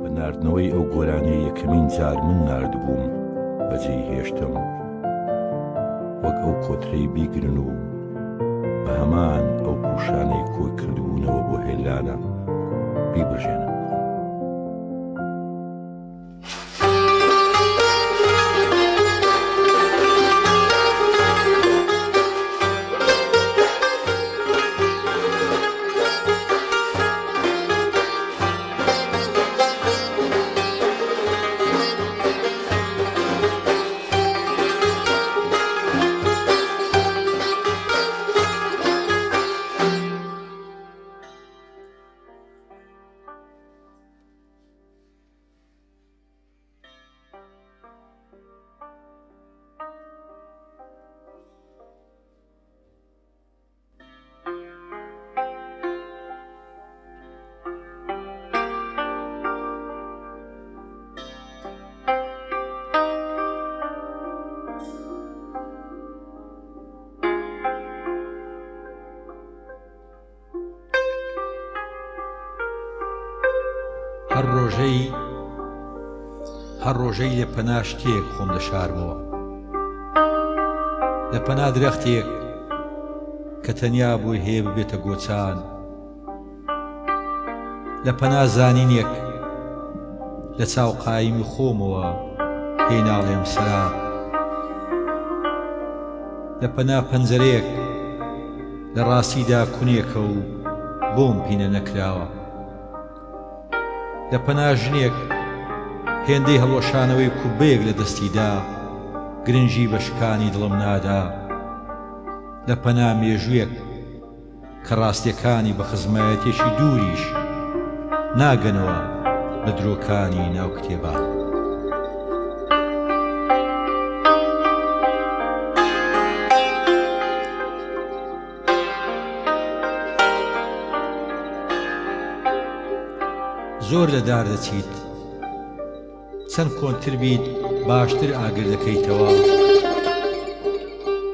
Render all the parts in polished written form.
بە ناردنەوەی ئەو گۆرانیەی یەکەمین جار من ناردبووم بەجێی هێشتم وەک ئەو کۆترەی بیگرن و بە هەمان ئەو پوشانەی کۆی کردبوونەوە بۆ هێلانە بیبرژێنن. هەر ڕۆژەی هەر ڕۆژەی لە پەنا شتێک خۆم دەشارمەوە لە پەنا درەختێک کە تەنیا بۆی هەیە ببێتە گۆچان لە پەنا زانینێک لە چاو قایمی خۆمەوە پێی ناڵێم سەراب لە پەنا پەنجەرەیەک لە ڕاستیدا کونێکە و بۆم پینە نەکراوە. لە پەنا ژنێک هێندەی هەڵوەشانەوەی کوبەیەک لە دەستی دا، گرنگی بە شکانی دڵم نادا. لە پەنا مێژوویەک کە ڕاستیەکانی بە خزمایەتیەکی دووریش ناگەنەوە بە درۆکانی ناو کتێبان. زۆر لە دار دەچیت چەند کۆنتر بیت باشتر ئاگر دەکەیتەوە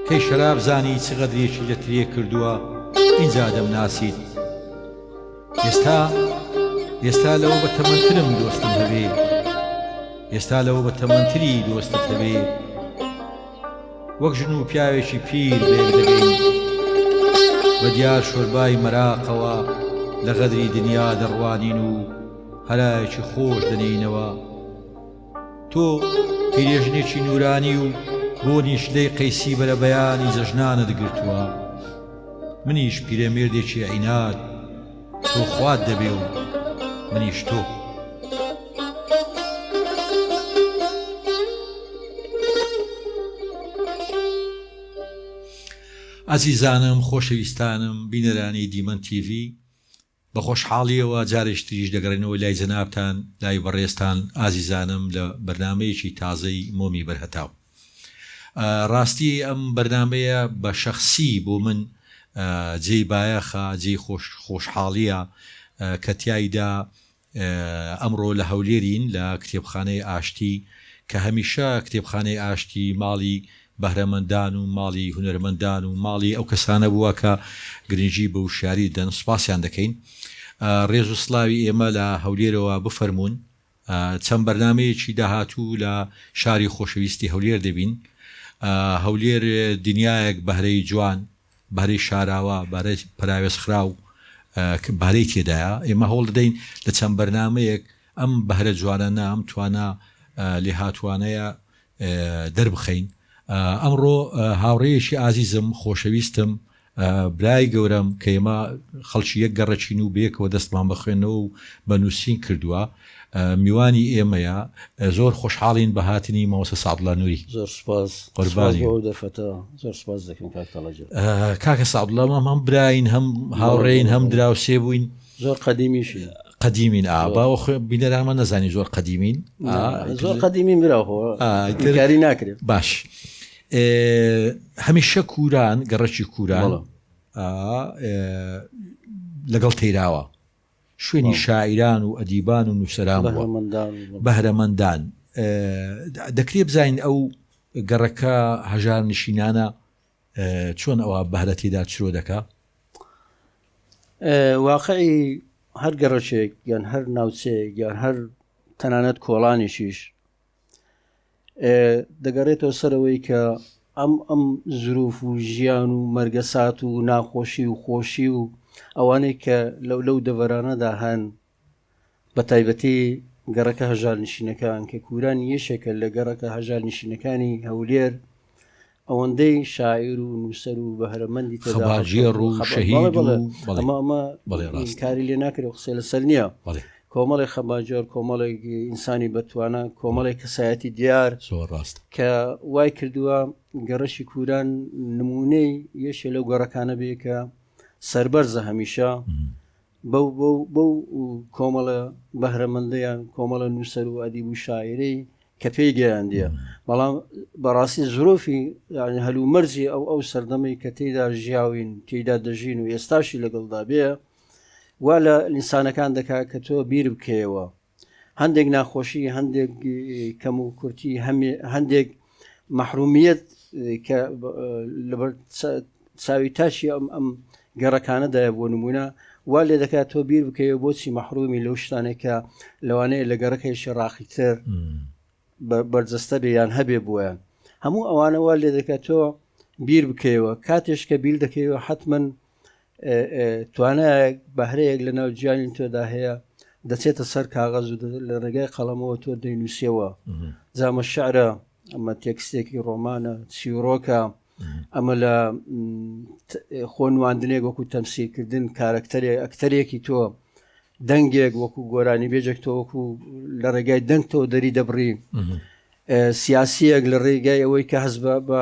کەی شەراب زانی چ غەدرێکی لە ترێ کردووە ئینجا دەمناسیت ئێستا ئێستا لەوە بە تەمەنترم دۆستم هەبێ ئێستا لەوە بە تەمەنتری دۆستت هەبێ وەک ژن و پیاوێکی پیر بەیەک دەگەین بە دیار شۆربای مەراقەوە لە غەدری دنیا دەڕوانین و هەرایەکی خۆش دەنێینەوە تۆ پیرێژنێکی نورانی و بۆنی شلەی قەیسی بەرەبەیانی جەژنانت گرتووە منیش پیرەمێردێکی عیناد تۆ خوات دەبێ و منیش تۆ. ئازیزانم، خۆشەویستانم، بینەرانی دیمەن تیڤی، بە خۆشحاڵییەوە جارێکی تریش دەگەڕێنەوە لای جەنابتان، لای بەڕێزتان ئازیزانم لە بەرنامەیەکی تازەی مۆمی بەرهەتاو. ڕاستی ئەم بەرنامەیە بە شەخسی بۆ من جێی بایەخە، جێی خۆشحاڵییە کە تیایدا ئەمڕۆ لە هەولێرین لە کتێبخانەی ئاشتی کە هەمیشە کتێبخانەی ئاشتی ماڵی بەهرەمەندان و ماڵی هونەرمەندان و ماڵی ئەو کەسانە بووە کە گرنگی بە وشیاری دەدەن سوپاسیان دەکەین ڕێز و سڵاوی ئێمە لە هەولێرەوە بفەرموون چەند بەرنامەیەکی داهاتوو لە شاری خۆشەویستی هەولێر دەبین. هەولێر دنیایەک بەهرەی جوان، بەهرەی شاراوە، بەهرەی پەراوێزخراو بەهرەی تێدایە. ئێمە هەوڵ دەدەین لە چەند بەرنامەیەک ئەم بەهرە جوانانە، ئەم توانا لێهاتووانەیە دەربخەین. ئەمڕۆ هاوڕێیەکی ئازیزم، خۆشەویستم، برای گەورەم کە ئێمە خەڵکی یەک گەڕەکین و بەیەکەوە دەستمان بە خوێندنەوە و بە نووسین کردووە، میوانی ئێمەیە. زۆر خۆشحاڵین بە هاتنی مامۆستا سەعدوڵا نوری. زۆر سوپاس. قوربانی. سوپاس بۆ ئەو دەرفەتە. زۆر سوپاس دەکەم کاک تەڵا گیان. کاکە سەعدوڵا مام هەم براین هەم هاوڕێین هەم دراوسێ بووین. زۆر قەدیمیشین. قەدیمین ئا با خۆ بینەرانمان نەزانی زۆر قەدیمین. زۆر قەدیمین برا خۆ ئینکاری ناکرێت. باش. هەمیشە کوران گەڕەکی کوران لەگەڵ تەیراوە شوێنی شاعیران و ئەدیبان و نووسەران بووە بەهرەمەندان دەکرێ بزانین ئەو گەڕەکە هەژار نشینانە چۆن ئەوە بەهرە تێدا چرۆ دەکا واقعی. هەر گەڕەکێک یان هەر ناوچەیەک یان هەر تەنانەت کۆڵانێکیش دەگەڕێتەوە سەرەوەی کە ئەم ئەم زروف و ژیان و مەرگەسات و ناخۆشی و خۆشی و ئەوانەی کە لەو لەو دەڤەرانەدا هەن بە تایبەتی گەڕەکە هەژارنشینەکان کە کوران یەکێکە لە گەڕەکە هەژارنشینەکانی هەولێر ئەوەندەی شاعیر و نووسەر و بەهرەمەندی تێدا خەباتگێڕ و خەبات- شەهید بەڵێ بەڵێ و بەڵێ ئەمە ئەمە بەڵێ ڕاستە. کاری لێ ناکرێت و قسەی لەسەر نییە بەڵێ کۆمەڵێک خەباتگێڕ کۆمەڵێک ئینسانی بەتوانا کۆمەڵێک کەسایەتی دیار زۆر ڕاستە کە وای کردووە گەڕەکی کوران نمونەی یەکێ لەو گەڕەکانە بێ کە سەربەرزە هەمیشە بەو بەو بەو کۆمەڵە بەهرەمەندە یان کۆمەڵە نووسەر و ئەدیب و شاعیرەی کە پێی گەیاندیە بەڵام بەڕاستی زرۆفی یعنی هەلومەرجی ئەو ئەو سەردەمەی کە تێیدا ژیاوین تێیدا دەژین و ئێستاشی لەگەڵدا بێ وا لە ئینسانەکان دەکا کە تۆ بیر بکەیەوە هەندێک ناخۆشی هەندێک کەم و کورتی هەندێک مەحرومیەت کە لەبەر چاوی تاشی ئەم ئەم گەڕەکانەدایە بۆ نمونە وا لێ دەکات تۆ بیر بکەوە بۆچی مەحرومی لەو شتانێک کە لەوانەیە لە گەڕەکێکی ڕاقیتر بەرجەستە بێ یان هەبێ بۆیان هەموو ئەوانە وا لێ دەکات تۆ بیر بکەیەوە کاتێش کە بیر دەکەیەوە حتمما توانایەک بەهرەیەک لە ناو گیانی تۆدا هەیە دەچێتە سەر کاغەز و لە ڕێگای قەڵەمەوە تۆ دەینووسیەوە جامە شعرە ئەمە تێکستێکی ڕۆمانە چیرۆکە ئەمە لە خۆنواندنێک وەکو تەمسیلکردن کارەکتەرێک ئەکتەرێکی تۆ دەنگێک وەکو گۆرانی بێژێک تۆ وەکو لە ڕێگای دەنگ تۆ دەری دەبڕی سیاسیەک لە ڕێگای ئەوەی کە هەز بە بە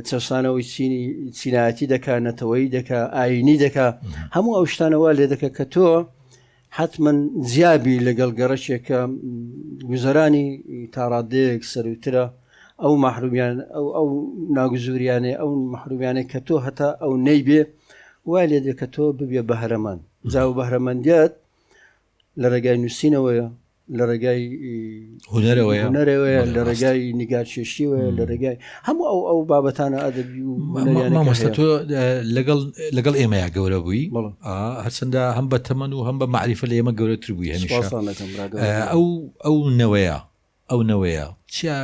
چەسانەوەی چینی چینایەتی دەکا نەتەوەیی دەکا ئاینی دەکا هەموو ئەو شتانەوە لێ دەکە کە تۆ حتمما جیابی لەگەڵ گەڕەکێکە گوزەرانی تاڕادەیەک سەروترە ئەو مەحرومیان ئەو ئەو ناگوزوریانێ ئەو مەحرومیانێک کە تۆ هەتا ئەو نەیبێ وای لێ دێ کە تۆ ببێ بەهرەمەند جا و بەهرەمەندیت لە ڕێگای نووسینەوەیە لە ڕێگای هونەرەوەیە هونەرەوەیە بەڵێ، لە ڕاستە. ڕێگای نیگارکێشیەوەیە لە ڕێگای هەموو ئەو ئەو بابەتانە ئەدەبی و هونەریانە کە مامۆستا هەیە. تۆ لەگەڵ لەگەڵ ئێمەیا گەورە بووی بەڵێ. ئا، هەرچەندە هەم بە تەمەن و هەم بە مەعریفە لە ئێمە گەورەتر بووی هەمیشە سوپاستان دەکەم برا گەورە. ئەو ئەو نەوەیە ئەو نەوەیە چیا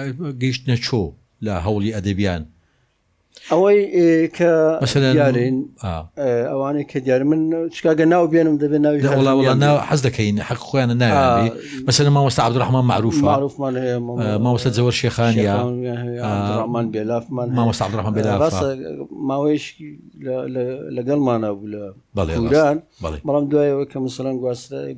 گەیشتنە چۆ لە هەوڵی ئەدەبیان؟ ئەوەی کە مەسەلەن دیارین ئا. ئەوانەی کە دیار من چکاگە ناو بێنم دەبێت ناوی لە وەڵا وەڵا هەر ناو حەز دەکەین حەق خۆیانە ناویان ئا. بێ مەسەلەن مامۆستا عەبدولڕەحمان مەعروفە مەعروفمان هەیە مامۆستا جەوەر شێخانیە شێخانیان هەیە ئا. عەبدولڕەحمان بێلافمان هەیە. مامۆستا عەبدولڕەحمان بێلافە ڕاستە ماوەیەش لەگەڵمانە بوو لە بەڵێ ڕاستە. کوران بەڵێ بەڵام دوایەوە کە مەسەلەن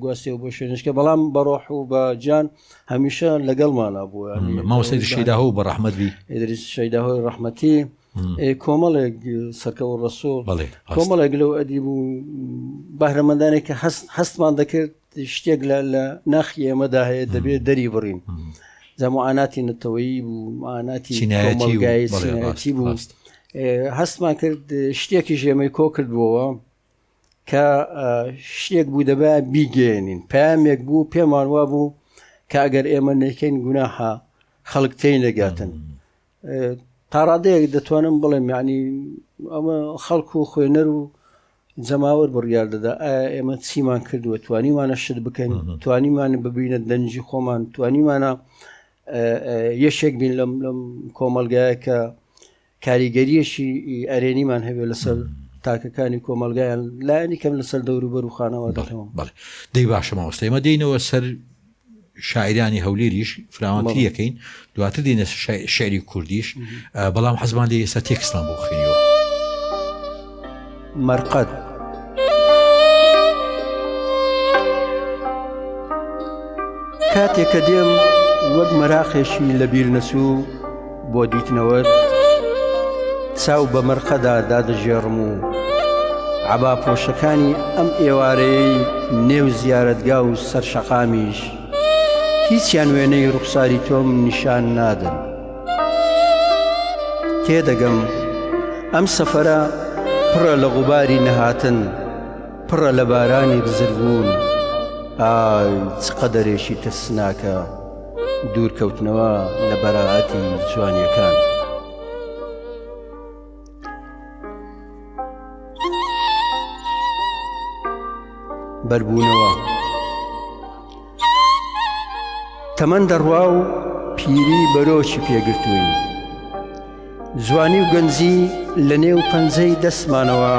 گواستیەوە بۆ شوێنشکە بەڵام بە ڕۆح و بە گیان هەمیشە لەگەڵمانە بوو یعنی مامۆستا ئیدریس شەیداهۆ بە ڕەحمەت بی ئیدریس شەیداهۆی ڕەحمەتی کۆمەڵێک سەرکەوە ڕەسوڵ بەڵێ ڕاستە. کۆمەڵێک لەو ئەدیب و بەهرەمەندانێک کە هەست هەستمان دەکرد شتێک لە لە ناخی ئێمەدا هەیە دەبێت دەری بڕین جا معاناتی نەتەوەیی بوو معاناتی چینایەتی و کۆمەڵگایی بەڵێ ڕاست چینایەتی بوو ڕاست. هەستمان کرد شتێکیش ئێمەی کۆ کردبووەوە کە شتێک بوو دەبا بیگەێنین پامێک بوو پێمان وا بوو کە ئەگەر ئێمە نەکەین گوناحە خەڵک تێی نەگاتن تاڕادەیەک دەتوانم بڵێم یعنی ئەمە خەڵک و خوێنەر و جەماوەر بڕیار دەدا ئایا ئێمە چیمان کردووە توانیمانە شت بکەین توانیمانە ببینە دەنجی خۆمان توانیمانە یەکێک بین لەم لەم کۆمەلگایە کە کاریگەریەکی ئەرێنیمان هەبێت لەسەر تاکەکانی کۆمەلگایان لایەنی کەم لەسەر دەوروبەر و خانەوادەکەەوە. بەڵێ دەی باشە مامۆستا ئێمە دێینەوە سەر شاعیرانی هەولێریش فراوانتر یەکەین دواتر دێینە شعری کوردیش بەڵام حەزمان لێ ئێستا تێکستان بۆ خوێنیەوە. مەرقەد. کاتێ کە دێم وەک مەراقێکی لەبیر نەچوو بۆ دیتنەوەت چاو بە مەرقەدا دادەگێڕم و عەباپۆشەکانی ئەم ئێوارەیەی نێو زیارەتگا و سەر شەقامیش هیچیان وێنەی ڕوخساری تۆم نیشان نادەن. تێدەگەم ئەم سەفەرە پڕە لە غوباری نەهاتن، پڕە لە بارانی بزربوون، ئای چ قەدەرێکی ترسناکە دوورکەوتنەوە لە بەرائەتی جوانیەکان. بەربوونەوە. تەمەن دەڕوا و پیری بەرۆکی پێگرتووین. جوانی و گەنجی لە نێو پەنجەی دەستمانەوە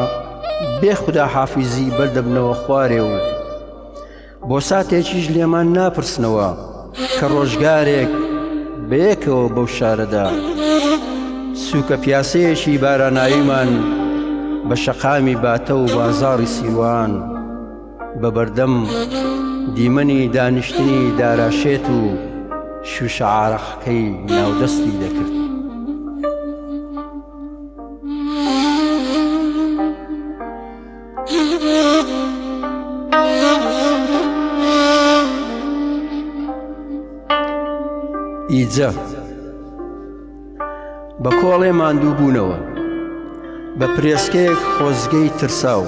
بێ خوداحافیزی بەردەبنەوە خوارێ و بۆ ساتێکیش لێمان ناپرسنەوە کە ڕۆژگارێک بەیەکەوە بەو شارەدا سوکە پیاسەیەکی باراناویمان بە شەقامی باتە و بازاڕی سیروان بە بەردەم دیمەنی دانیشتنی داراشێت و شوشە عارەقەکەی ناودەستی دەکرد. ئیجە بە کۆڵێ ماندوو بوونەوە بە پرێسکەیەک خۆزگەی ترساو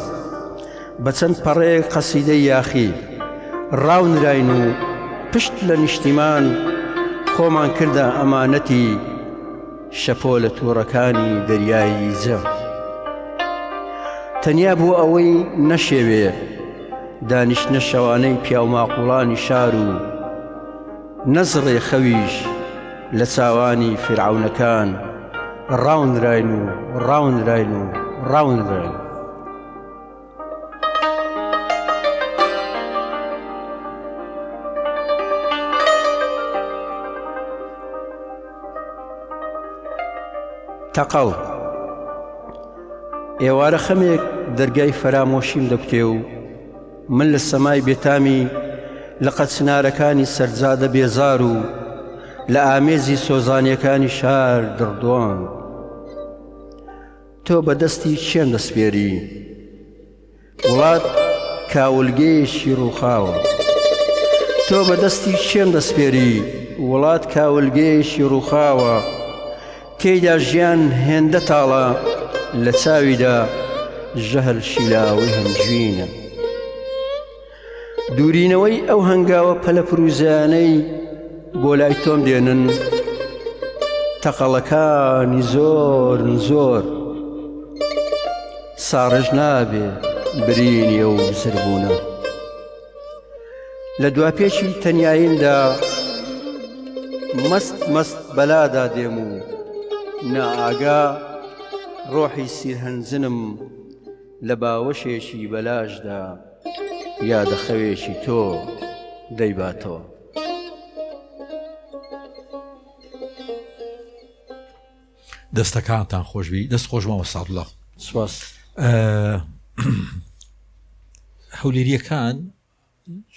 بە چەند پەڕەیەک قەسیدەی یاخی ڕاونراین و پشت لە نیشتیمان خۆمان کردە ئەمانەتی شەپۆلە تووڕەکانی دەریای ئیجە تەنیا بۆ ئەوەی نەشێوێ دانیشتنە شەوانەی پیاوماقوڵانی شار و نەزڕێ خەویش لە چاوانی فیرعەونەکان ڕاونراین و ڕاونراین و ڕاونراین. تەقەڵ ئێوارە خەمێک دەرگای فەرامۆشیم دەکوتێ و من لە سەمای بێتامی لقە چنارەکانی سەرجادە بێزار و لە ئامێزی سۆزانیەکانی شار دڕدۆنگ تۆ بە دەستی کێم دەسپێری؟ وڵات کاولگەیەکی ڕووخاوە. تۆ بە دەستی کێم دەسپێری؟ وڵات کاولگەیەکی ڕووخاوە. تێیدا ژیان هێندە تاڵە لە چاویدا ژەهر شیلاوەی هەنجوینە. دوورینەوەی ئەو هەنگاوە پەلەپروزیانەی بۆ لای تۆم دێنن تەقەڵەکانی زۆرن زۆر ساڕێژ نابێ برینی ئەو بزربوونە لە دواپێکی تەنیاییمدا مەست مەست بەلادا دێم و نائاگا ڕۆحی سیرهەنجنم لە باوەشێکی بەلاشدا یادە خەوێکی تۆ دەیباتەوە. دەستەکانتان خۆشبی دەست خۆش مامۆستا عەبدوڵا. سپاس. هەولێریەکان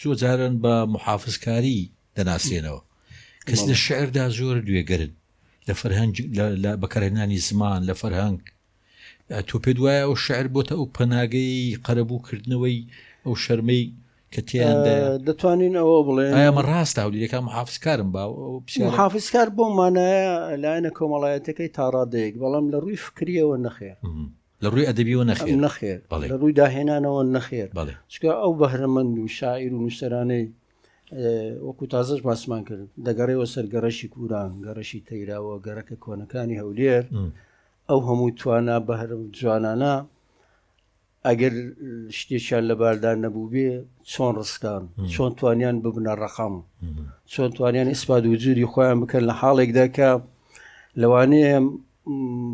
زۆر جاران بە محافزکاری دەناسرێنەوە کەس لە شعردا زۆر گوێگرن لە فەرهەنگ لە بەکارهێنانی زمان لە فەرهەنگ تۆ پێت وایە ئەو شعر بۆتە ئەو پەناگەی قەرەبوو کردنەوەی ئەو شەرمەی کە تێیاندایە؟ دەتوانین ئەوە بڵێن ئایا ئەمە ڕاستە هەولێریەکان محافزکارن با ئەو پرسیارە محافزکار بۆ مانایە لایەنە کۆمەڵایەتەکەی تاڕادەیەک بەڵام لە ڕووی فکریەوە نەخێر لە ڕووی ئەدەبیەوە نەخێر نەخێر بەڵێ. لە ڕووی داهێنانەوە نەخێر بەڵێ. چونکە ئەو بەهرەمەند و شاعیر و نووسەرانەی وەکو تازەش باسمان کرد دەگەڕێەوە سەر گەڕەکی کوران گەڕەکی تەیراوە گەڕەکە کۆنەکانی هەولێر ئەو هەموو توانا بەهرە و جوانانە ئەگەر شتێکیان لەباردا نەبووبێ چۆن ڕسکان چۆن توانیان ببنە ڕقم چۆن توانیان ئیسپاد وجودی خۆیان بکەن لە حاڵێکدا کە لەوانەیە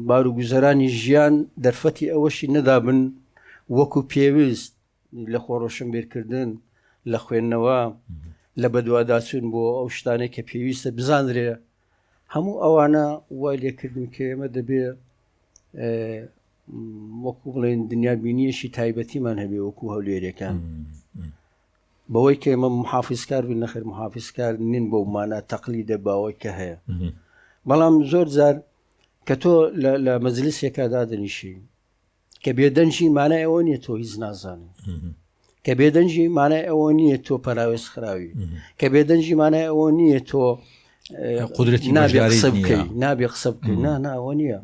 باروگوزەرانی ژیان دەرفەتی ئەوەشی نەدابن وەکو پێویست لە خۆڕۆشنبیرکردن، لە خوێندنەوە، لە بەدواداچوون بۆ ئەو شتانەی کە پێویستە بزانرێ، هەموو ئەوانە وای لێکردن کە ئێمە دەبێ وەکو بڵێن دنیابینیەکی تایبەتیمان هەبێ وەکو هەولێرەکان. بەوەی کە ئێمە محافزکار بین نەخێر محافزکار نین بەو مانا تەقلیدە باوەی کە هەیە بەڵام زۆر جار کە تۆ لە مەجلیسێکا دادەنیشی کە بێدەنگی مانای ئەوە نییە تۆ هیچ نازانی کە بێدەنگی مانای ئەوە نییە تۆ پەراوێز خراوی کە بێدەنگی مانای ئەوە نییە تۆ قدرەتی نابێ قسە بکەی نابێ قسە بکەی نا ناوە نییە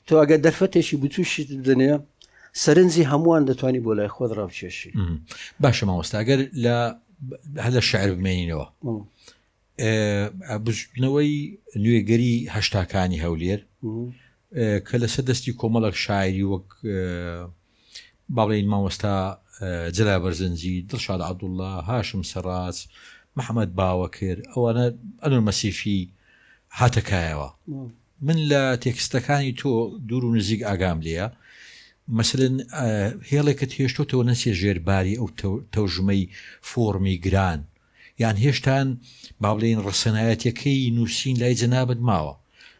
تۆ ئەگەر دەرفەتێکی بچوشیت بدەنێ سەرنجی هەمووان دەتوانی بۆ لای خۆت ڕابچێشی باشە مامۆستاگەر لە هەر لە شعر بمێنینەوە بزوتنەوەی نوێگەری هەشتاکانی هەولێر کە لەسەر دەستی کۆمەڵک شاعری وەک باڵین مامۆستا جەلال بەرزنجی، دڵشاد عەبدوڵڵا، هاشم سەڕاج، محەمەد باوەکر، ئەوانە ئەنوەر مەسیفی هاتە کایەوە. من لە تێکستەکانی تۆ دوور و نزیک ئاگام لێیە. مەسەلەن هێڵێکت هێشتۆتەوە نەچیە ژێر باری ئەو تەوژمەی فۆڕمی گران یان هێشتان با بڵێین ڕەسەنایەتیەکەی نووسین لای جەنابت ماوە.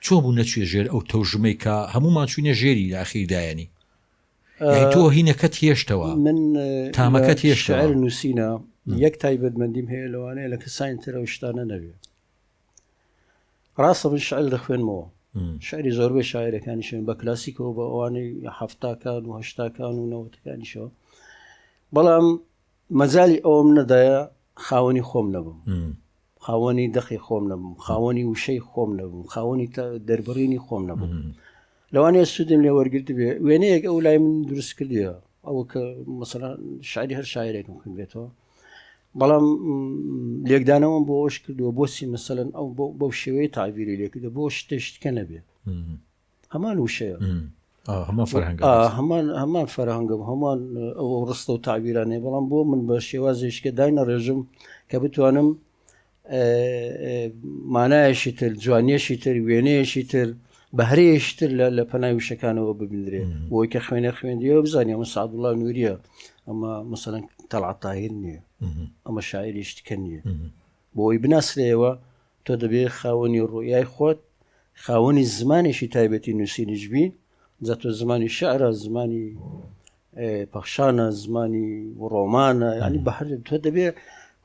چۆن بوو نەچویە ژێر ئەو تەوژمەی کە هەموومان چوینە ژێری لە ئاخیردا یانی یانی تۆ هینەکەت هێشتەوە من تامەکەت هێشتەوە. شعر نووسینە یەک تایبەتمەندیم هەیە لەوانەیە لە کەسانی تر ئەو شتانە نەبێ. ڕاستە من شعر دەخوێنمەوە شعری زۆربەی شاعرەکانیشم بە کلاسیکەوە بە ئەوانەی هەفتاکان و هەشتاکان و نەوەتەکانیشەوە بەڵام مەجالی ئەوەم نەدایە خاوەنی خۆم نەبم خاوەنی دەقی خۆم نەبم خاوەنی وشەی خۆم نەبم خاوەنی دەربڕینی خۆم نەبم لەوانەیە سوودم لێ وەرگرت بێ وێنەیەک ئەو لای من دروست کردیە ئەوە کە مەسەلا شعری هەر شاعرێکم خوێندبێتەوە بەڵام لێکدانەوەم بۆ ئەوش کردووە بۆچی مەسەلەن ئەو بەو شێوەیە تعبیری لێکردە بۆ شتێشتکە نەبێ هەمان وشەیە هەمان فەرهەنگ هەمان هەمان فەرهەنگە و هەمان ئەو ڕستە و تعبیرانەیە بەڵام بۆ من بە شێوازێشکە داینە ڕێژم کە بتوانم مانایەکی تر جوانیەکی تر وێنەیەکی تر بەهرەیەکی تر لە پەنای وشەکانەوە ببینرێ بۆی کە خوێنە خوێندیەوە بزانانی ئەمە سعدوڵا نووریە ئەمە مەسەلەن تەڵعەت تاهیر نییە ئەمە شاعری شتکە نییە بۆی بناسرێەوە تۆ دەبێ خاوەنی ڕوئیای خۆت خاوەنی زمانێکی تایبەتی نووسینیش بی جا تۆ زمانی شعرە زمانی پەخشانە زمانی ڕۆمانە ینی بە هەر تۆ دەبێ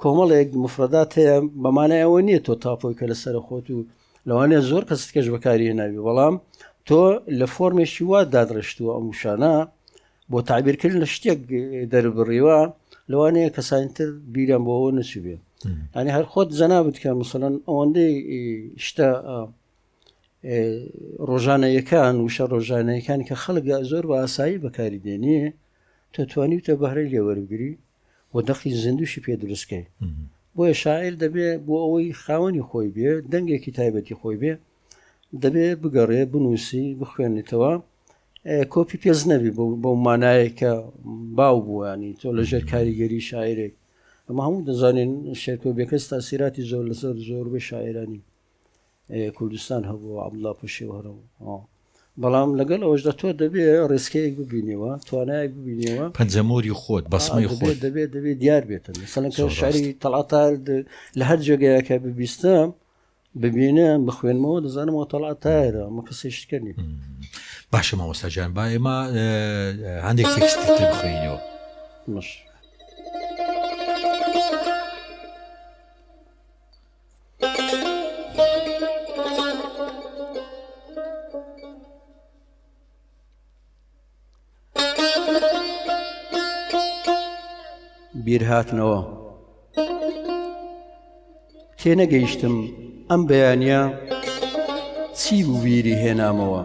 کۆمەڵێک مفرەدات هەیە بەمانای ئەوە نییە تۆ تاپۆی کە لەسەر خۆت و لەوانەیە زۆر کەس کەش بەکاری هێناوی بەڵام تۆ لە فۆرمێکی وا دادڕشتووە ئەم وشانە بۆ تعبیرکردن لە شتێک دەربڕیوە لەوانەیە کەسانی تر بیریان بۆ ئەوە نەچووبێ ینی هەر خۆت جەنابت کە مثلەن ئەوەندەی شتە ڕۆژانەیەکان وشە ڕۆژانەیەکان کە خەڵک زۆر بە ئاسایی بەکاری دێنێ تۆ توانیوتە بەهرەی لێ وەربگری و دەقی زیندوشی پێ دروستکەی بۆیە شاعیر دەبێ بۆ ئەوەی خاوەنی خۆی بێ دەنگێکی تایبەتی خۆی بێ دەبێ بگەڕێ بنووسی بخوێنیتەوە کۆپی پێز نەبی بەو مانایە کە باو بووانی تۆ لەژێر کاریگەری شاعرێک ئەمە هەموو دەزانین شێرکۆ بێکەس تاسیراتی زۆر لەسەر زۆربەی شاعرانی کوردستان هەبوو عەبدوڵا پەشێو هەرەو بەڵام لەگەڵ ئەوەشدا تۆ دەبێ ڕێسکەیەک ببینیەوە توانایەک ببینیەوە پەنجەمۆری خۆت بەسمەی خۆت دەبێت دەبێت دیار بێتن مەسەلەن کە شعری تەڵعەت لە هەر جێگەیەکە ببیستم ببینم بخوێنمەوە دەزانم ئەوە تەڵعەت تاهیرە ئەمە کەسێکی شتکە نییە باشە مامۆستا گیان با ئێمە هەندێک تێکستی تر بخوێنینەوە مش. بیرهاتنەوە تێنەگەیشتم ئەم بەیانە چی بوو بیری هێنامەوە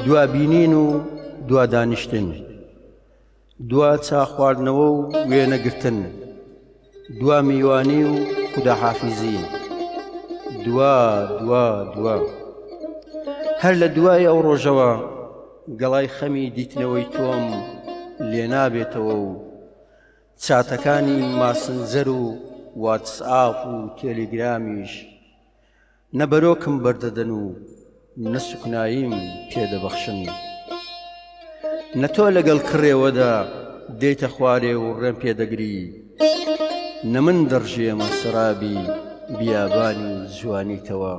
دوا بینین و دوا دانیشتن دوا چا خواردنەوە و وێنەگرتن دوا میوانی و خوداحافیزی دوا دوا دوا هەر لە دوای ئەو ڕۆژەوە گەڵای خەمی دیتنەوەی تۆم لێنابێتەوە و چاتەکانی ماسنجەر و واتسئاپ و تێلیگرامیش نە بەرۆکم بەردەدەن و نە سوکناییم پێ دەبەخشن. نە تۆ لەگەڵ کڕێوەدا دێیتە خوارێ و ڕێم پێ دەگری، نە من دەڕژێمە سەرابی بیابانی جوانیتەوە.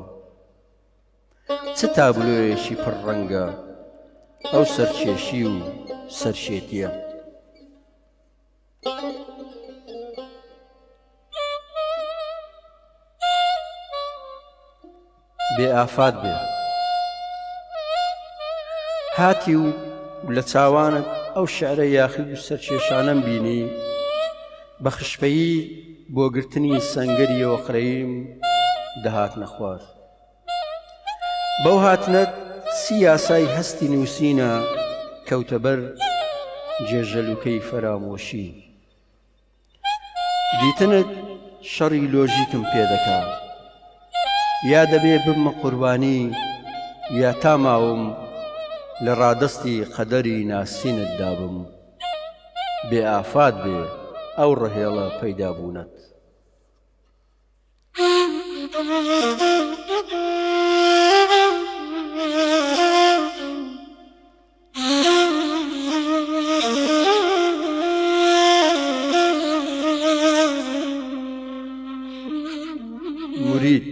چ تابلۆیەکی پڕ ڕەنگە ئەو سەرکێشی و سەرشێتییە. بێ ئافات بێ هاتی و لە چاوانت ئەو شعرە یاخی و سەرکێشانەم بینی بە خشپەیی بۆ گرتنی سەنگەری ئۆقرەییم دەهاتنە خوار بەو هاتنەت چی یاسای هەستی نووسینە کەوتە بەر جێژەلوکەی فەرامۆشی دیتنت شەڕی لۆژیکم پێ دەکا یا دەبێ ببمە قوربانی یا تا ماوم لە ڕادەستی قەدەری ناسینت دابم. بێ ئافات بێ ئەو ڕەهێڵە پەیدا بوونەت. مورید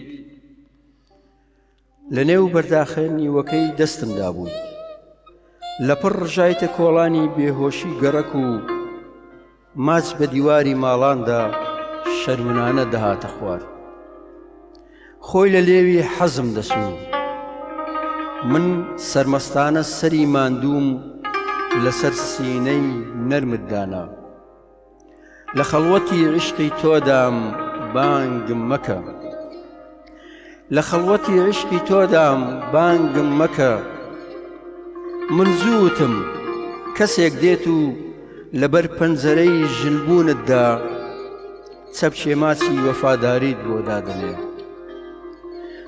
لە نێو بەرداخە نیوەکەی دەستمدا بوویت لەپڕ ڕژایتە کۆڵانی بێهۆشی گەڕەک و ماچ بە دیواری ماڵاندا شەرمنانە دەهاتە خوار. خۆی لە لێوی حەزم دەسوو. من سەرمەستانە سەری ماندووم لەسەر سینەی نەرمت دانا. لە خەڵوەتی عیشقی تۆدام بانگم مەکە. لە خەڵوەتی عیشقی تۆدام بانگم مەکە. من زووتم کەسێک دێت و لەبەر پەنجەرەی ژنبوونتدا چەپکێ ماچی وەفاداریت بۆ دادەنێ.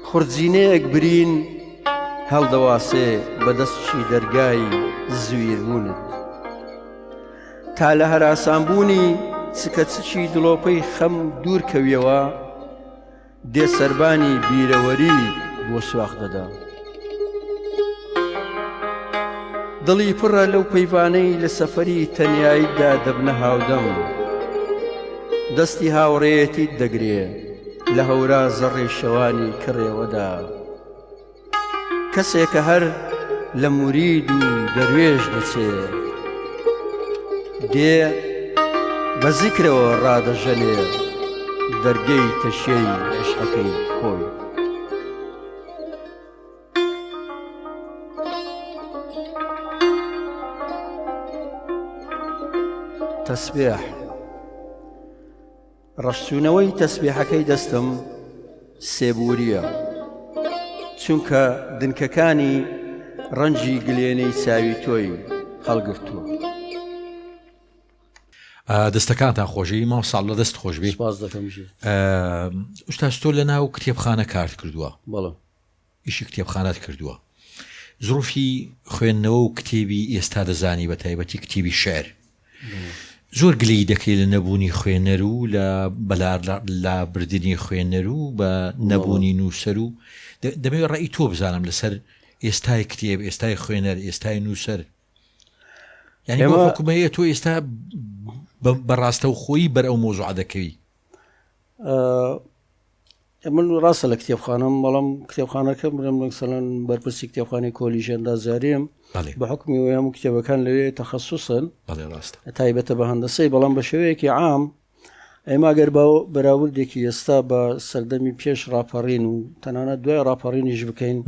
خورجینەیەک برین هەڵدەواسێ بە دەستکی دەرگای زویربوونت. تا لە هەراسانبوونی چکەچکی دڵۆپەی خەم دوور کەویەوە، دێ سەربانی بیرەوەری بۆ سواخ دەدا. دڵی پڕە لەو پەیڤانەی لە سەفەری تەنیاییدا دەبنە هاودەم. دەستی هاوڕێیەتیت دەگرێ لە هەورا زەڕی شەوانی کڕێوەدا. کەسێکە هەر لە مورید و دەروێش دەچێ. دێ بە زیکرەوە ڕادەژەنێ دەرگەی تەشیەی عیشقەکەی خۆی. تەسبێح ڕەشچوونەوەی تەسبێحەکەی دەستم سێبوورییە، چونکە دنکەکانی ڕەنجی گلێنەی چاوی تۆی هەڵگرتووە. دەستەکانتان خۆشی مامۆستا عەبدوڵا دەست خۆش بێ. سپاس دەکەم ژیر. ئوستاز تۆ لە ناو کتێبخانە کارت کردووە؟ بەڵێ. ئیشی کتێبخانەت کردووە. زروفی خوێندنەوە و کتێبی ئێستا دەزانی بە تایبەتی کتێبی شعر. زۆر گلەیی دەکرێت لە نەبوونی خوێنەر و لە بەلابردنی خوێنەر و بە نەبوونی نووسەر و دەمەوێت ڕێی تۆ بزانم لەسەر ئێستای کتێب ئێستای خوێنەر ئێستای نووسەر یعنی بۆ حکومەیە تۆ ئێستا بەڕاستەوخۆیی بەر ئەو مۆزوع دەکەوی من ڕاستە لە کتێبخانەم بەڵام کتێبخانەکە برم مەسەلەن بەرپرسی کتێبخانەی کۆلیژ ئەندازیاریم بە حکمی وی هەموو کتێبەکان لەوێ تەخصصن تایبەتە بە هەندەسەی بەڵام بە شێوەیەکی عام ئێمە گەر با بەراوردێکی ئێستا بە سەردەمی پێش ڕاپەڕین و تەنانەت دوای ڕاپەڕینیش بکەین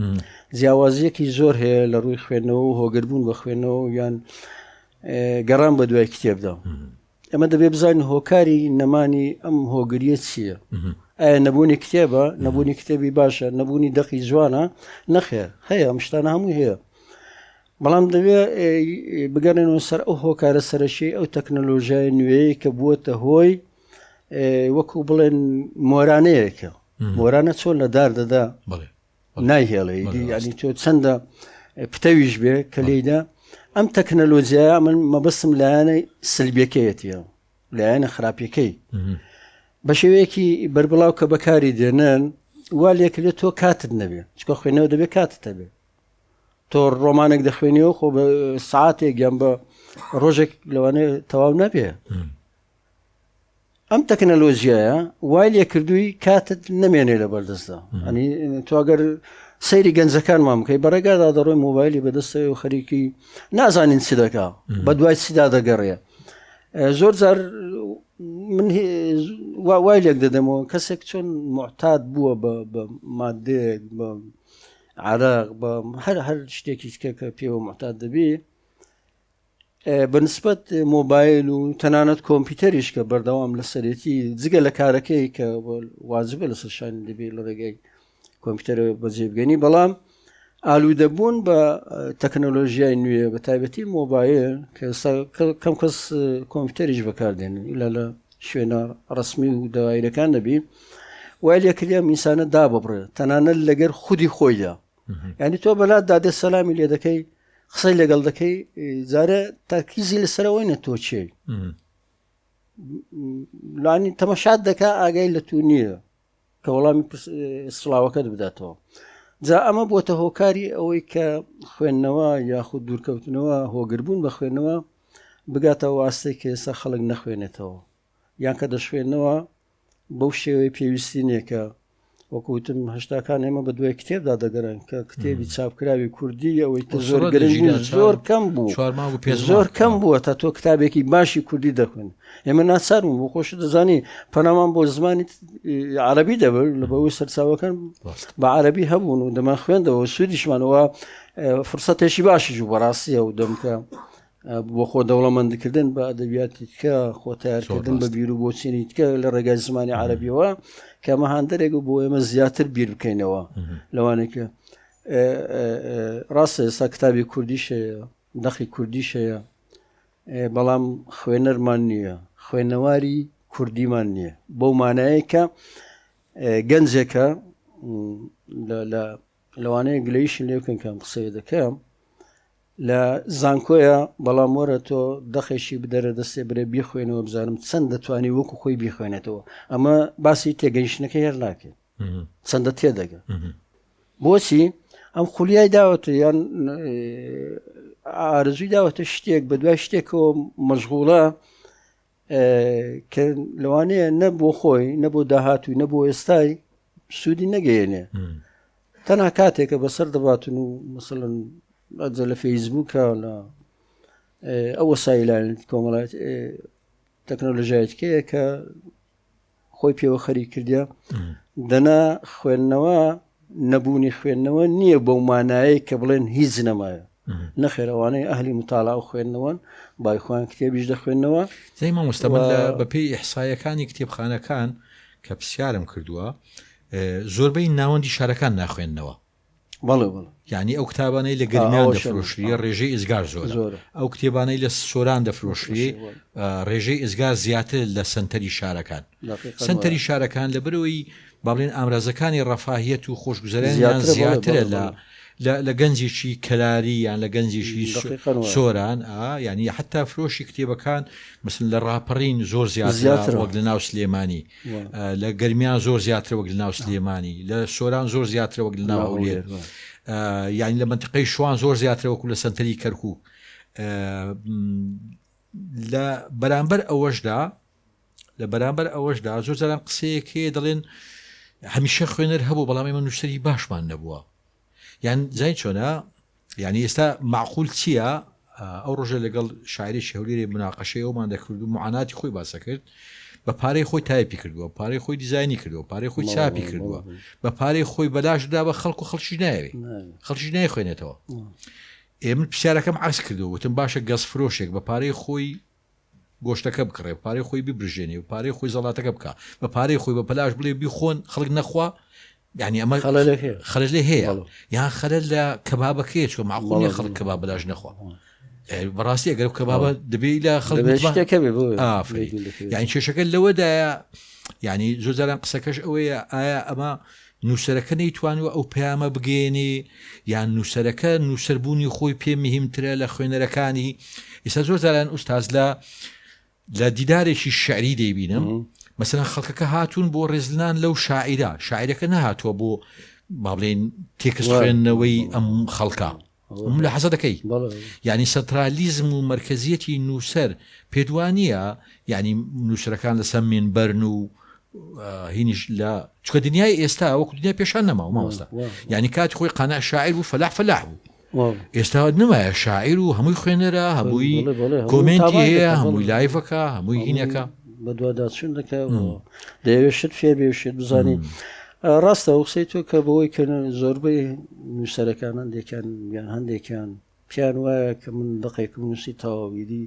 جیاوازیەکی زۆر هەیە لە ڕووی خوێندنەوە و هۆگربوون بە خوێندنەوە یان گەڕان بە دوای کتێبدا. ئەمە دەبێ بزانین هۆکاری نەمانی ئەم هۆگریە چییە؟ ئایا نەبوونی کتێبە نەبوونی کتێبی باشە نەبوونی دەقی جوانە نەخێر هەیە ئەم شتانە هەموو هەیە بەڵام دەبێ بگەڕێنەوە سەر ئەو هۆکارە سەرەکی ئەو تەکنەلۆژیای نوێی کە بووەتە هۆی وەکو بڵێن مۆرانەیەکە مۆرانە چۆن لە دار دەدا نایهێڵێ ئیدی یعنی تۆ چەندە پتەویش بێ کە لێیدا ئەم تەکنەلۆجیایە من مەبەستم لایەنە سلبیەکەیەتیە لایەنە خراپیەکەی بە شێوەیەکی بەربڵاو کە بەکاری دێنن وا لێکرێت تۆ کاتت نەبێ چکە خوێنەوە دەبێت کاتت هەبێ تۆ ڕۆمانێک دەخوێنیەوە خۆ بە ساعتێک یان بە ڕۆژێک لەوانەیە تەواو نەبێ ئەم تەکنەلۆژیایە وای لێکردووی کاتت نەمێنێ لە بەردەستدا ئەنی تۆ ئەگەر سەیری گەنجەکانمان بکەی بە ڕێگادا دەڕۆی مۆبایلی بەدەستەوە و خەریکی نازانین چی دەکا بە دوای چیدا دەگەڕێ زۆر جار من وای لێک دەدەمەوە کەسێک چۆن معتاد بووە بە مادەیەک بە عراق بە هەر هەر شتێکی کە کە پێوە معتاد دەبی بە نسبەت مۆبایل و تەنانەت کۆمپیوتەریش کە بەردەوام لەسەرێتی جگە لە کارەکەی کە واجبە لەسەر شانی دەبێت لە ڕێگەی کۆمپیوتەرە بەجێ بگەنی بەڵام ئالوودەبوون بە تەکنەلۆژیای نوێ بە تایبەتی مۆبایل کە کەم کەس کۆمپیوتەریش بەکاردێنن لە لە شوێنە ڕسمی و دەوایرەکان نەبی وای لێکردیم ئینسانە داببڕێ تەنانەت لەگەر خودی خۆیدا یعنی تۆ بەلات دادێ سەلامی لێ دەکەی. قسەی لەگەڵ دەکەی جارە تاکیزی لەسەرەوەی نە تۆ چێ لانی تەمەشات دەکا ئاگای لە تو نییە کە وەڵامی سڵاوەکەت بداتەوە جا ئەمە بۆتە هۆکاری ئەوەی کە خوێندنەوە یاخود دوورکەوتنەوە هۆگربوون بە خوێندنەوە بگاتەوە ئاستێک کە ئێستا خەڵک نەخوێنێتەوە یان کە دەشخوێنەوە بەو شێوەی پێویستی نییە کە وەکو وتم هەشتاکان ئێمە بە دوای کتێبدا دەگەرن کە کتێبی چاپکراوی کوردی ئەوەی کە زۆر گرنگ بوو زۆر کەم بوو پێ زۆر کەم بووە تا تۆ کتابێکی باشی کوردی دەخوێن ئێمە ناچار بوو بۆ خۆش دەزانی پەنامان بۆ زمانی عربی دەبەر لە بەوەی سەرچاوەکان بە عربی هەبوون و دەمان خوێندەوە سوودیشمانەوە فرسەتێکی باشی جوو بەڕاستیە و دەمکە بۆ خۆ دەوڵەمەندکردن بە ئەدەبیاتی تکە خۆ تیارکردن بە بیر و بۆچینی تکە لە ڕێگای زمانی عربیەوە کە ئەمە هاندەرێک بۆ ئێمە زیاتر بیر بکەینەوە لەوانێکە ڕاستە ئێستا کتابی کوردیش هەیە دەقی کوردیش هەیە بەڵام خوێنەرمان نییە خوێنەواری کوردیمان نییە بەو مانایە کە گەنجێکە لە لەوانەیە گلەیشم لێ بکەن کە ئەم قسەیە دەکەم لە زانکۆیە بەڵام وەرە تۆ دەخێکی بدەرە دەستێ برێ بیخوێنەوە بزانم چەند دەتوانی وەکو خۆی بیخوێنێتەوە ئەمە باسی تێگەیشتنەکە هێر ناکەین چەندە تێدەگە بۆچی ئەم خولیای داوەتە یان ئارزوی داوەتە شتێک بە دوای شتێکەوە مەشغوڵە کە لەوانەیە نە بۆ خۆی نە بۆ داهاتوو نە بۆ ئێستای سوودی نەگەیەنێ تەنها کاتێکە بەسەر دەباتن و مثلەن ئەجە لە فەیسبووکە لە ئەو وەسایلان کۆمەڵات تەکنۆلۆژیایەتکەیە کە خۆی پێوە خەریک کردە دەنا خوێندنەوە نەبوونی خوێندنەوە نییە بەو مانایەی کە بڵێن هیچ نەمایە نەخێر ئەوانەی ئەهلی متاڵا و خوێندنەوەن بای خۆیان کتێبیش دەخوێندنەوە زای مامۆستا من لە بەپێی ئیحسایەکانی کتێبخانەکان کە پرسیارم کردووە زۆربەی ناوەندی شارەکان ناخوێندنەوە بەڵێ بەڵێ. یانی ئەو کتابانەی لە گەرمیان دەفرۆشری ڕێژەی ئیزگار زۆرە ئەو کتێبانەی لە سۆران دەفرۆشری ڕێژەی ئیزگار زیاتر لە سنتەری شارەکان سنتەری شارەکان لە برەوەی با بڵێن ئامرازەکانی ڕەفاهیەت و خۆشگوزەرانیان زیاترە لە لە گەنجێکی کەلاری یان لە گەنجێکی سۆران ینی حتا فرۆشی کتێبەکان مثل لە ڕاپەڕین زۆر زیاتر وەک لە ناو سلێمانی لە گەرمیان زۆر زیاترە وەک لە ناو سلێمانی لە سۆران زۆر زیاترە وەک لە ناو هەولێر یعنی لە منتیقەی شوان زۆر زیاترە وەکو لە سنتەری کەرکک لە بەرامبەر ئەوەشدا لە بەرامبەر ئەوەشدا زۆر جاران قسەیەک هەیە دەڵێن هەمیشە خوێنەر هەبوو بەڵام ئێمە نووسەری باشمان نەبووە یان زای چۆنە یانی ئێستا مەعقول چییە؟ ئەو ڕۆژە لەگەڵ شاعرێکی هەولێرێ مناقەشەی ئەومان دەکرد و معاناتی خۆی باسە کرد بە پارەی خۆی تایپی کردووە پارەی خۆی دیزاینی کردووە پارەی خۆی چاپی کردووە بە پارەی خۆی بەلاش دا بە خەڵک و خەڵکی ناوێ خەڵکی نایخوێنێتەوە ئێ من پرسیارەکەم عەکس کردەوە وتم باشە گەز فرۆشێک بە پارەی خۆی گۆشتەکە بکڕێ پارەی خۆی ببرژێنێ و پارەی خۆی زەڵاتەکە بکا بە پارەی خۆی بە پەلاش بڵێ بیخۆن خەڵک نەخوا یعنی ئەمە خەلەل لێ هەیە یان خەلەل لە کەبابەکەیە چۆ معقول نیە خەڵک کەباب بەلاش نەخوا بەڕاستی ئەگەر کەبابە دەبێ لە خەڵک یعنی کێشەکە لەوەدایە یعنی زۆر جاران قسەکەش ئەوەیە ئایا ئەمە نووسەرەکە نەیتوانیوە ئەو پەیامە بگەیەنێ یان نووسەرەکە نووسەربوونی خۆی پێ مهمترە لە خوێنەرەکانی ئیستا زۆر جاران ئوستاز لە لە دیدارێکی شعری دەیبینم مەسەلەن خەڵکەکە هاتوون بۆ ڕێزلنان لەو شاعیرە شاعیرەکە نەهاتووە بۆ با بڵێین تێکست خوێندنەوەی ئەم خەڵکە ملاحەزە دەکەی یعنی سەنترالیزم و مەرکەزیەتی نووسەر پێت وانییە یعنی نووسەرەکان لەسەر مینبەرن و هینیش لە چکە دنیای ئێستا وەکو دنیای پێشان نەماوە مامۆستا یعنی کاتی خۆی قانع شاعیر بوو فەلاح فەلاح بوو ئێستا نمایە شاعیر و هەمووی خوێنەرە هەمووی کۆمێنتی هەیە هەمووی لایڤەکە هەمووی هینەکە بەدواداچون دەکە دەیەوێت شت فێر بێ شت بزانانی ڕاستە ئەو قسەی تۆ کە بەوەی کە زۆربەی نووسەرەکان هەندێکیان یان هەندێکیان پێیان وایە کە من دەقێکم نووسی تەواویدی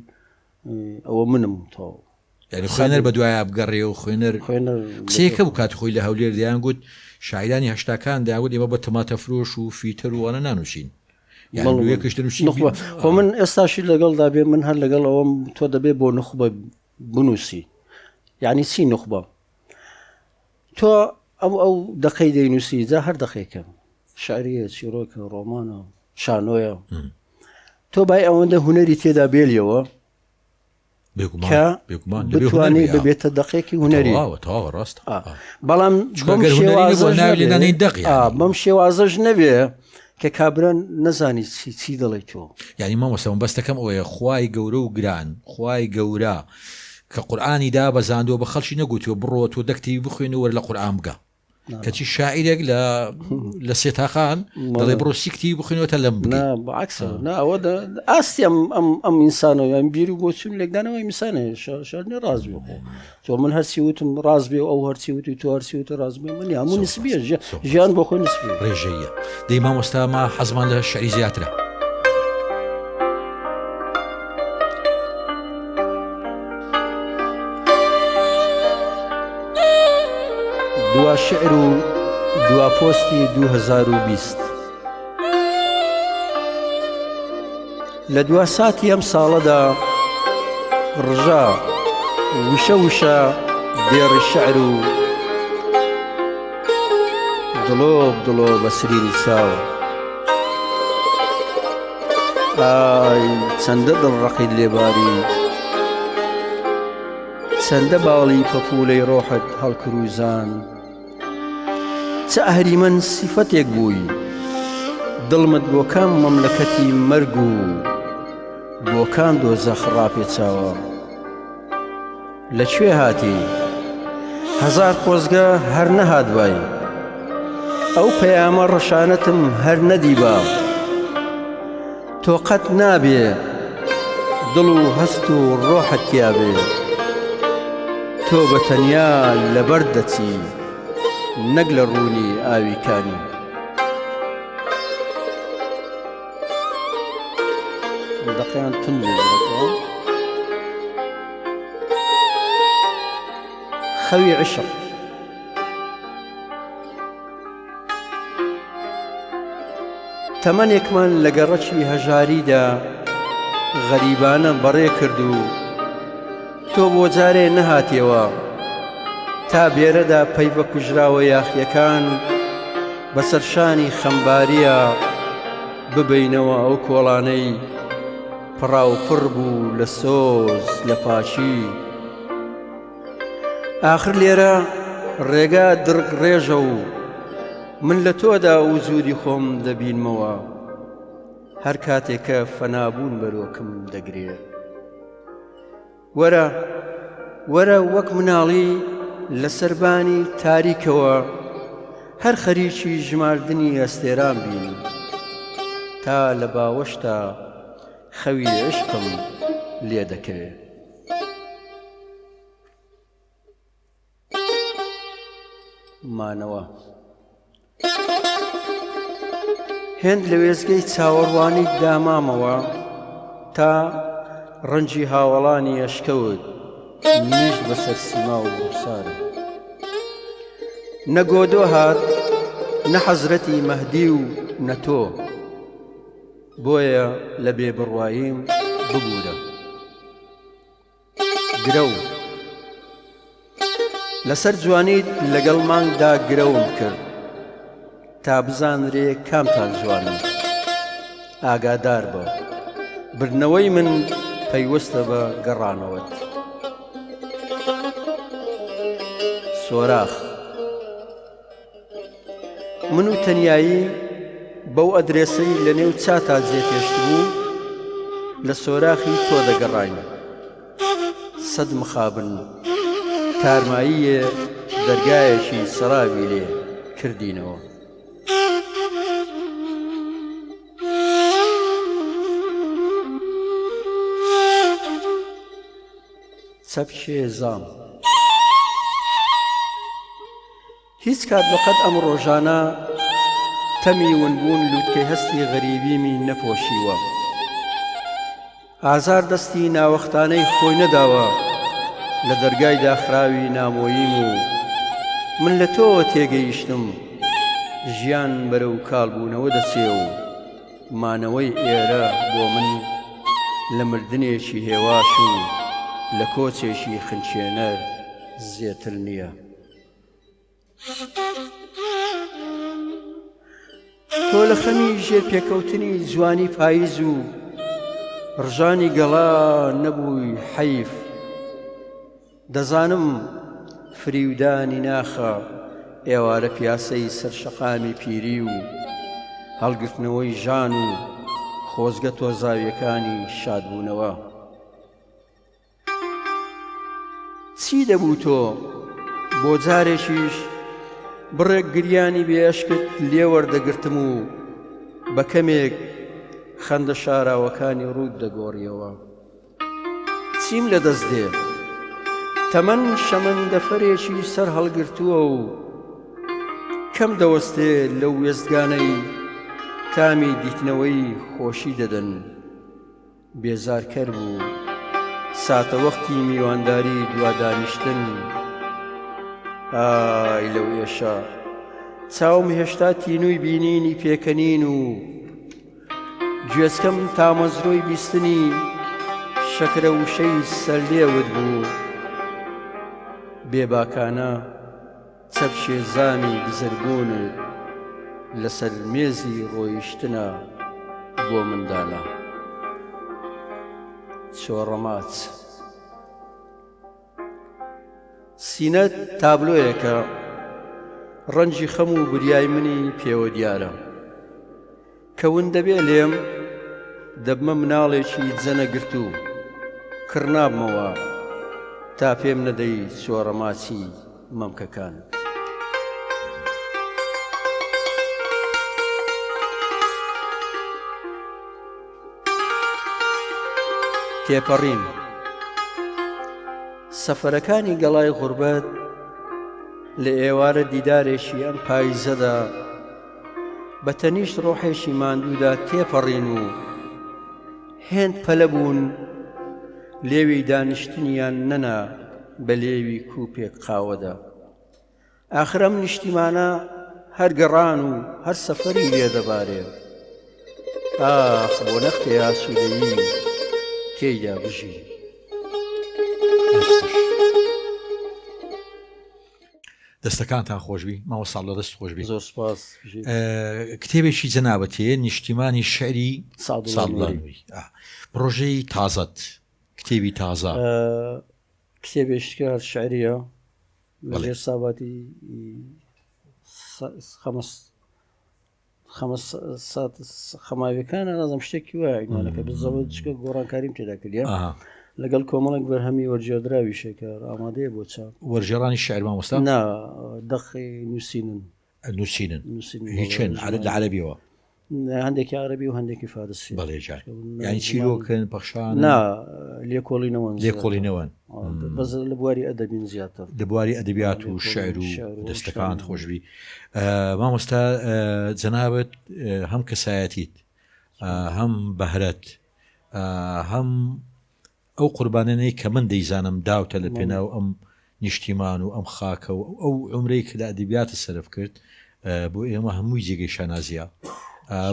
ئەوە منم تەواو. یانی خوێنەر بە دوایا بگەڕێ و خوێنەر قسەیەکە بوو کاتی خۆی لە هەولێر دەیان گوت شاعیرانی هەشتاکان دەیان گوت ئێمە بە تەماتە فرۆش و فیتەر و وانە نانووسین خۆ من ئێستاشی لەگەڵدا بێ من هەر لەگەڵ ئەوەم تۆ دەبێ بۆ نوخبە بنووسی یعنی چی نوخبە تۆ ئەو ئەو دەقەی دەینووسی جا هەر دەقێکە شعریە چیرۆکە ڕۆمانە شانۆیە. تۆ بای ئەوەندە هونەری تێدا بێلیەوە کە بتوانێت ببێتە دەقێکی هونەری ڕاست بەڵام بەم شێوازەش نەبێ کە کابرا نەزانی چی چی دەڵێ تۆ یعنی مامۆستا مەبەستەکەم ئەوەیە خوای گەورە و گران خوای گەورە کە قورئانی دابەزاندووە بە خەڵکی نەگوتووە بڕۆ تۆ دە کتێبی بخوێنە وەرە لە قورئان بگە کەچی شاعیرێک لە لە سێتاقان دەڵێ بڕۆ سی کتێبی بخوێنەوە تا لەم بگەی. نا بەعکسە نا ئەوە ئاستی ئەم ئەم ئەم ئینسانە یان بیر و بۆچوون لێکدانەوەی ئینسانە شار نیە ڕاست بێ خۆ تۆ من هەرچی وتم ڕاست بێ و ئەو هەرچی وتی تۆ هەرچی وتی ڕاست بێ من هەموو نسبیە ژیان بۆ خۆی نسبیە ڕێژەیە دەی مامۆستا ما حەزمان لە شعری زیاترە. دوا شعر و دوا پۆستی 2020 لە دوا ساتی ئەم ساڵەدا ڕژا وشە وشە دێڕی شعر و دڵۆپ دڵۆ بە سرینی چاو ئای چەندە دڵ ڕقیت لێباری چەندە باڵی پەپوولەی ڕۆحت هەڵکروزان چ ئەهریمەن سیفەتێک بووی دڵمت بۆ کام مەملەکەتی مەرگ و بۆ کام دۆزەخ ڕاپێچاوە لە کوێ هاتی هەزار خۆزگە هەر نەهاتبای ئەو پەیامە ڕەشانەتم هەر نەدیبا تۆ قەت نابێ دڵ و هەست و ڕۆحت تیابێ تۆ بە تەنیا لەبەر دەچی نەک لە ڕوونی ئاوی کانی. دەقیان تون خەوی عشق تەمەنێکمان لە گەڕەکی هەژاریدا غەریبانە بەڕێ کرد و تۆ بۆ جارێ نەهاتیەوە تا بێرەدا پەیڤە کوژراوە یاخیەکان بەسەر شانی خەمباریە ببەینەوە ئەو کۆڵانەی پڕاوپڕ بوو لە سۆز لە پاکی ئاخر لێرە ڕێگا دڕک ڕێژە و من لە تۆدا وجودی خۆم دەبینمەوە هەر کاتێک کە فەنابوون بەرۆکم دەگرێ وەرە وەرە وەک مناڵی لە سەربانی تاریکەوە هەر خەریکی ژماردنی ئەستێران بین تا لە باوەشتا خەوی عشقم لێ دەکەوێ. مانەوە. هێند لە وێستگەی چاوەڕوانی دامامەوە تا ڕەنجی هاوەڵانی ئەشکەوت نیشت بەسەر سیما و ڕووخسارم. نە گۆدۆ هات، نە حەزرەتی مەهدی و نە تۆ. بۆیە لە بێ بڕواییم ببوورە. گرەو لەسەر جوانیت لەگەڵ مانگدا گرەوم کرد تا بزانرێ کامتان جوانن ئاگادار بە بردنەوەی من پەیوەستە بە گەڕانەوەت سۆراخ من و تەنیایی بەو ئەدرێسەی لە نێو چاتا جێتێشتبوو لە سۆراخی تۆ دەگەڕاین. سەد مخابن تارماییێ دەرگایەکی سەراوی لێ کردینەوە. چەپکێ زام. هیچ کات بەقەد ئەم ڕۆژانە تەمی ونبوون لووتکەی هەستی غەریبیمی نەپۆشیوە. ئازار دەستی ناوەختانەی خۆی نەداوە لە دەرگای داخراوی نامۆییم و من لە تۆوە تێگەیشتم ژیان بەرەو کاڵبوونەوە دەچێ و مانەوەی ئێرە بۆ من لە مردنێکی هێواش و لە کۆچێکی خنکێنەر زێتر نییە. تۆ لە خەمی ژێرپێکەوتنی جوانی پاییز و. ڕژانی گەڵا نەبووی حەیف. دەزانم فریودانی ناخە ئێوارە پیاسەی سەر شەقامی پیری و هەڵگرتنەوەی ژان و خۆزگە تۆزاویەکانی شادبوونەوە. چی دەبوو تۆ بۆ جارێکیش بڕێک گریانی بێ ئەشکت لێ وەردەگرتم و بە کەمێک خەندە شاراوەکانی ڕووت دەگۆڕیەوە. چیم لە دەست دێ؟ تەمەن شەمەندەفەرێکی سەر هەڵگرتووە و کەم دەوەستێ لەو وێستگانەی تامی دیتنەوەی خۆشی دەدەن. بێزارکەر بوو ساتەوەختی میوانداری دوا دانیشتن. ئای لەو ئێشە! چاوم هێشتا تینووی بینینی پێکەنین و گوێچکەم تامەزرۆی بیستنی شەکرە وشەی سەرلێوت بوو. بێباکانە چەپکێ زامی بزربوونت لەسەر مێزی ڕۆیشتنە بۆ من دانا. چۆڕەماچ. سینەت تابلۆیەکە ڕەنجی خەم و بریای منی پێوە دیارە. کە ون دەبێ لێم دەبمە مناڵێکی جەنەگرتوو کڕ نابمەوە تا پێم نەدەی چۆڕەماچی مەمکەکانت. تێپەڕین سەفەرەکانی گەڵای غوربەت لە ئێوارە دیدارێکی ئەم پایزەدا بە تەنیشت ڕۆحێکی ماندوودا تێپەڕین و هێند پەلە بوون لێوی دانیشتنیان نەنا بە لێوی کوپێک قاوەدا. ئاخر ئەم نیشتیمانە هەر گەڕان و هەر سەفەری لێ دەبارێ. ئاخ بۆ نەختێ ئاسوودەیی تێیدا بژی. دەستەکانتان خۆشبی مامۆستا اللە دەست خۆشبی زۆر سپاس کتێبێکی جەنابەت هەیە نیشتیمانی شعری ساڵ پرۆژەی تازەت کتێبی تازە کتێبێشتکە هەر شعریە لەژێر ساباتی خەمەس خەمە سات خەماویەکانە نازم شتێکی وایە ئیمانەکە بزەوە چکە گۆڕانکاریم تێدا کردە لەگەڵ کۆمەڵێک بەرهەمی وەرگێڕدراوی شێکار ئامادەیە بۆ چاپ وەرگێڕانی شعر مامۆستا نا دەقی نووسینن نووسینن هیچن عەرەب لە عەرەبیەوە هەندێکی عەرەبی و هەندێکی فارسی بەڵێ جار یانی چیرۆکن پەخشان نا لێکۆڵینەوەن لێکۆڵینەوەن بەس لە بواری ئەدەبین زیاتر لە بواری ئەدەبیات و شعر و دەستەکانت خۆشبی مامۆستا جەنابت هەم کەسایەتیت هەم بەهرەت هەم ئەو قوربانیانەی کە من دەیزانم داوتە لە پێناو ئەم نیشتیمان و ئەم خاکە و ئەو عومرەی کە لە ئەدەبیاتت سەرف کرد بۆ ئێمە هەمووی جێگەی شانازیە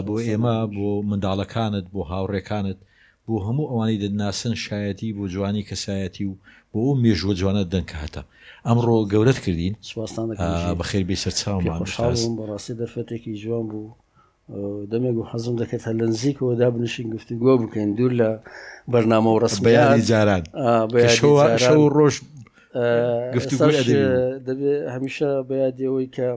بۆ ئێمە بۆ منداڵەکانت بۆ هاوڕێکانت بۆ هەموو ئەوانەی دەتناسن شایەتی بۆ جوانی کەسایەتی و بۆ ئەو مێژووە جوانە دەدەن کە هەتە ئەمڕۆ گەورەت کردین سوپاستان دەکەم ژیر. بەخێر بێی سەر پێ چاومان خۆشحاڵ ئوستاز. بووم بەڕاستی دەرفەتێکی جوان بوو دەمێک بوو حەزم دەکرد هەر لە نزیکەوە دابنیشین گفتوگۆ بکەین دوور لە بەرنامە و بە یادی ڕەسمیات جاران ئا، بە کە یادی شەو جاران شەو و ڕۆژ ئە، گفتوگۆی ئێستاش ئەدەبی بوو. دەبێ هەمیشە بە یادی ئەوەی کە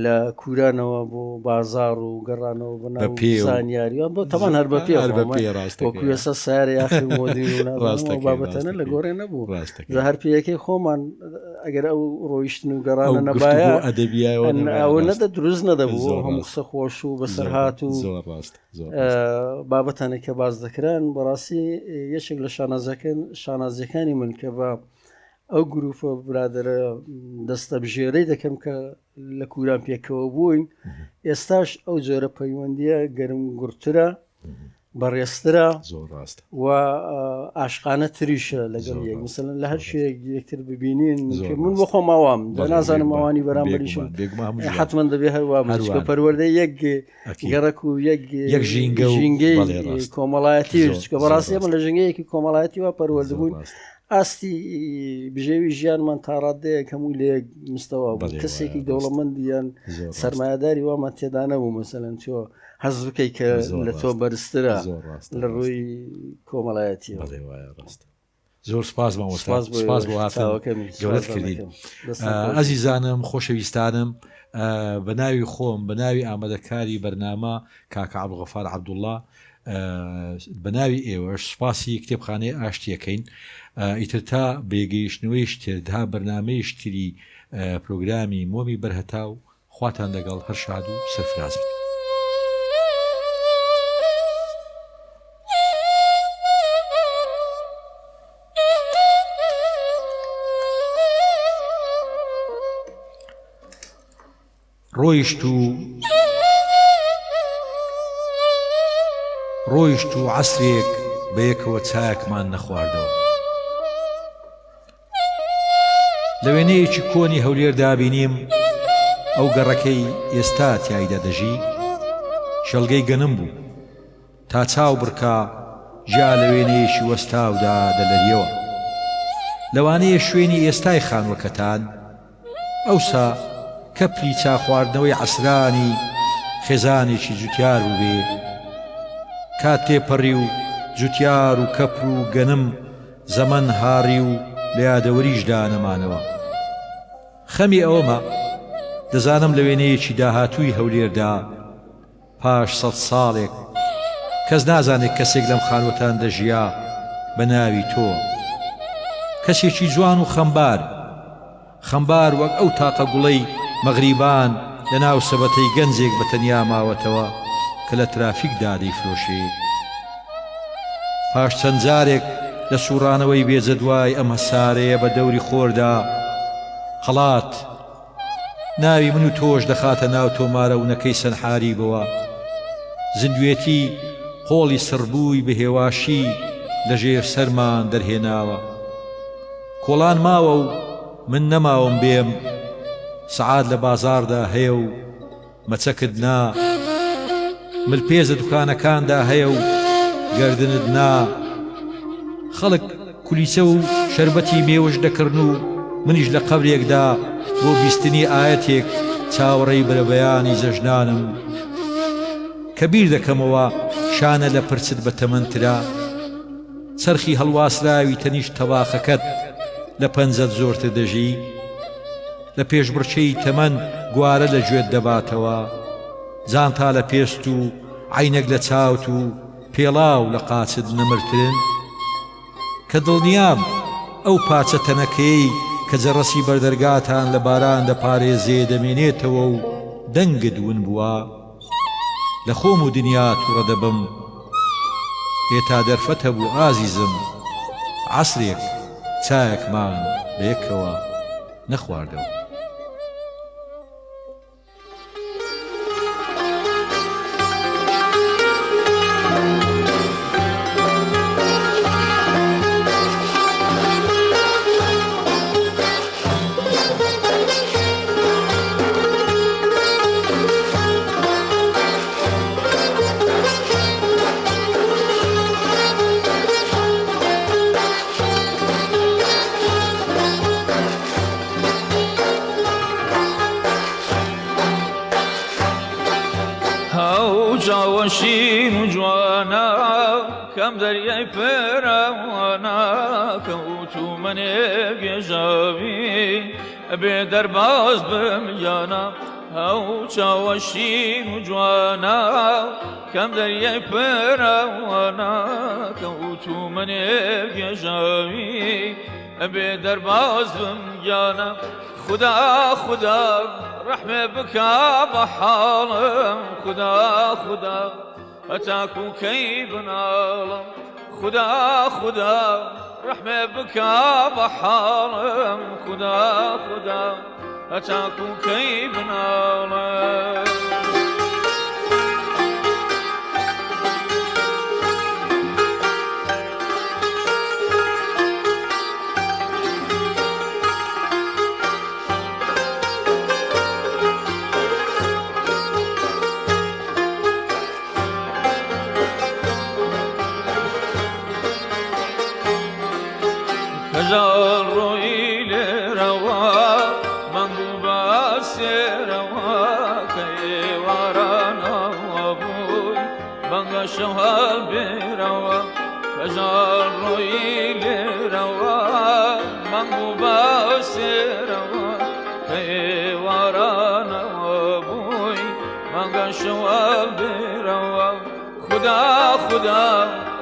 لە کورانەوە بۆ بازاڕ و گەڕانەوە بە بە ناو پێ و زانیاری بۆ تەمان هەر بە پێ هەر بە خۆ پێ ڕاستەکەی وەکو ئێستا سەیارە یاخی مۆدی و نازانم ئەو ڕاستەکەی بابەتانە لە ڕاستەکەی گۆڕێ نەبوو جا ڕاستەکەی هەر پێیەکەی خۆمان ئەگەر ئەو ڕۆیشتن و ئەو گەڕانە گفتوگۆ نەبایە ئەدەبیایەوە ئەن نەبایە ئەوە ڕاست نەدە دروست نەدەبوو زۆر ئەو هەموو ڕاست قسە خۆش و زۆر بەسەرهات و زۆر ڕاست زۆر ڕاست بابەتانێک کە باس دەکران بەڕاستی یەکێک لە شانازەکان شانازیەکانی من کە بە ئەو گروپە برادەرە دەستەبژێرەی دەکەم کە لە کوران پێکەوە بووین ئێستاش ئەو جۆرە پەیوەندیە گەرم گوڕترە بەڕێزترە زۆر ڕاستە و ئاشقانە تریشە لەگەڵ یەک مثلەن لە هەر شوێک یەکتر ببینین من بۆ خۆم ئاوام نازانم ئەوانی بەرامبەریشم حتمما دەبێ هەروە چکە پەروەردە یەک گەڕک و یەک یەک ژینگە ژینگەی کۆمەڵایەتی چکە بەڕاستی ئەمە لە ژینگەیەکی کۆمەڵایەتی وا پەروەردە بوون. ئاستی بژێوی ژیانمان تاڕادەیەک هەموو لە یەک مستەوا بوو کەسێکی دەوڵەمەندیان سەرمایەداری وامان تێدا نەبوو مەسەلەن تۆ حەز بکەیت کە لە تۆ بەرزترە لە ڕووی کۆمەڵایەتیەوە. ڕاستە زۆر سپاس مامۆستا سپاس بۆ هاتن گەورەت کردین ئەزیزانم خۆشەویستانم بە ناوی خۆم بە ناوی ئامادەکاری بەرنامە کاکە عەبدولغەفار عەبدوڵڵا بە ناوی ئێوەش سوپاسی کتێبخانەی ئاشتی ئەکەین ئیتر تا بەیەگەیشتنەوەیش تر تا بەرنامەیش تری پرۆگرامی مۆمی بەرهەتاو خواتان لەگەڵ هەر شاد و سەرفراز بن. ڕۆیشت و ڕۆیشت و عەسرێک بەیەکەوە چایەکمان نەخواردەوە. لە وێنەیەکی کۆنی هەولێردا بینیم ئەو گەڕەکەی ئێستا تیایدا دەژی شەلگەی گەنم بوو. تا چاو بڕکا جیا لە وێنەیەکی وەستاودا دەلەریەوە. لەوانەیە شوێنی ئێستای خانووەکەتان ئەوسا کەپری چا خواردنەوەی عەسرانی خێزانێکی جوتیار بووبێ. کات تێپەڕی و جوتیار و کەپر و گەنم زەمەن هاڕی و لە یادەوەریشدا نەمانەوە. خەمی ئەوەمە دەزانم لە وێنەیەکی داهاتووی هەولێردا، پاش سەت ساڵێک کەس نازانێت کەسێک لەم خانووەتان دەژیا بە ناوی تۆ. کەسێکی جوان و خەمبار. خەمبار وەک ئەو تاقە گوڵەی مەغریبان لە ناو سەبەتەی گەنجێک بە تەنیا ماوەتەوە کە لە ترافیکدا دەیفرۆشێ. پاش چەند جارێک لە سووڕانەوەی بێجەدوای ئەم هەسارەیە بە دەوری خۆردا، قەڵات، ناوی من و تۆش دەخاتە ناو تۆمارە ونەکەی سەنحاریبەوە. زیندوێتی قۆڵی سڕبووی بە هێواشی لە ژێر سەرمان دەرهێناوە. کۆڵان ماوە و من نەماوم بێم، سەعات لە بازاڕدا هەیە و مەچەکت نا، ملپێچ لە دوکانەکاندا هەیە و گەردنت نا. خەڵک کولیچە و شەربەتی مێوژ دەکڕن و منیش لە قەبرێکدا بۆ بیستنی ئایەتێک چاوەڕێی بەرەبەیانی جەژنانم. کە بیر دەکەمەوە شانە لە پرچت بە تەمەنترە، چەرخی هەڵواسراوی تەنیشت تەباخەکەت لە پەنجەت زۆرتر دەژی. لە پێشبڕکێی تەمەن گوارە لە گوێت دەباتەوە، جانتا لە پێست و عەینەک لە چاوت و پێڵاو لە قاچت نەمرترن؟ کە دڵنیام ئەو پارچە تەنەکەیەی کە جەڕەسی بەردەرگاتان لە باران دەپارێزێ دەمێنێتەوە و دەنگت ون بووە. لە خۆم و دنیا توڕە دەبم. ئێ تا دەرفەت هەبوو ئازیزم عەسرێک چایەکمان بەیەکەوە نەخواردەوە. ئەو چاوە شین و جوانە کەم دەریای پرەوانە کەوتومەنێ گێژاوی ئەبێ دەرباز بم گیانە ئەو چاوە شین و جوانە کەم دەریای پرەوانە کەوتومەنێ گێژاوی ئەبێ دەرباز بم گیانە خودا خودا ڕەحمێ بکا بە حاڵم خودا خودا هەتاکو کەی بناڵم خودا خودا ڕەحمێ بکا بە حاڵم خودا خودا هەتاکو کەی بناڵم. مانگە شەو هەڵبێرەوە کەژاڵ ڕۆیی لێرەوە مانگ بوو بە سێرەوە کە ئێوارانەوە بووی مانگە شەو هەڵبێرەوە خودا خودا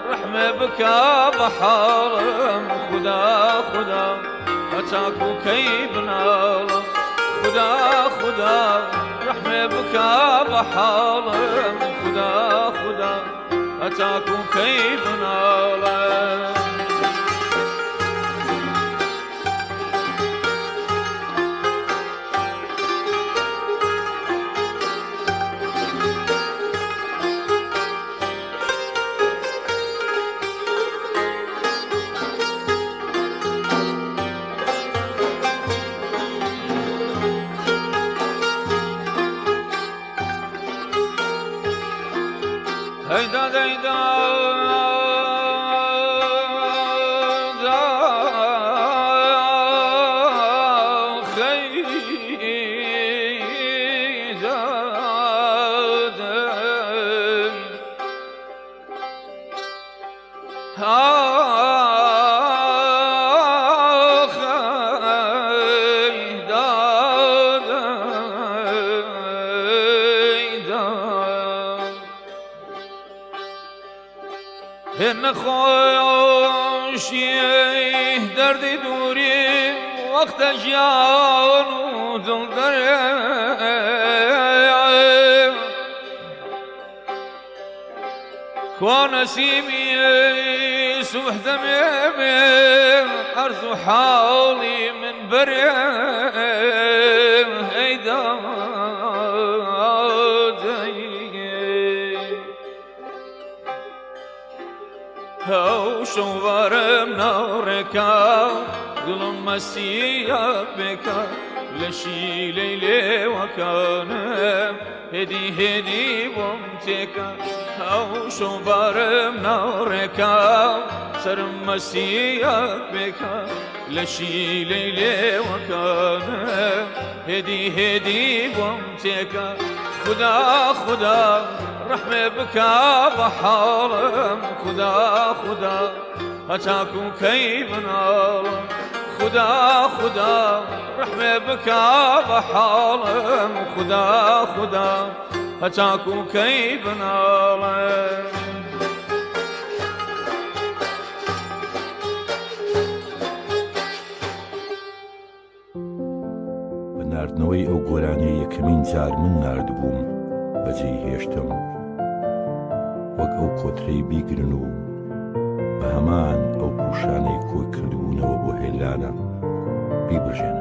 ڕەحمێ بکە بە حاڵم خودا خودا هەتاکو کەی بناڵم خودا خودا ڕەحمێ بکە بە حاڵم خودا خودا هەتاکو کەی بناڵم. هەیدا دەیدا نەخۆشی دەردی دووری وەختە ژیان و دڵ دەرێ کوا نەسیمی سوبح دەمێ بێ ئەرز و حاڵی من بەرێ ئەی ئەو شەوارم ناوڕێکا دڵم مەسیە بێکا لەشی لەی لێوەکانم هێدی هێدی بۆم تێکا ئەو شەوبارم ناوڕێکا سەرم مەسیە بێکا لەشی لەی لێوەکانم هێدی هێدی بۆم تێکا خودا خودا ڕەحمێ بکا بە حاڵم خودا خودا هەتاکو کەی بناڵم خودا خودا ڕەحمێ بکا بە حاڵم خودا خودا هەتاکو کەی بناڵم. بە ناردنەوەی ئەو گۆرانیە یەکەمین جار من ناردبووم بەجێی هێشتم وەک ئەو کۆترەی بیگرن و بە هەمان ئەو پوشانەی کۆی کردبوونەوە بۆ هێلانە بیبرژێنن.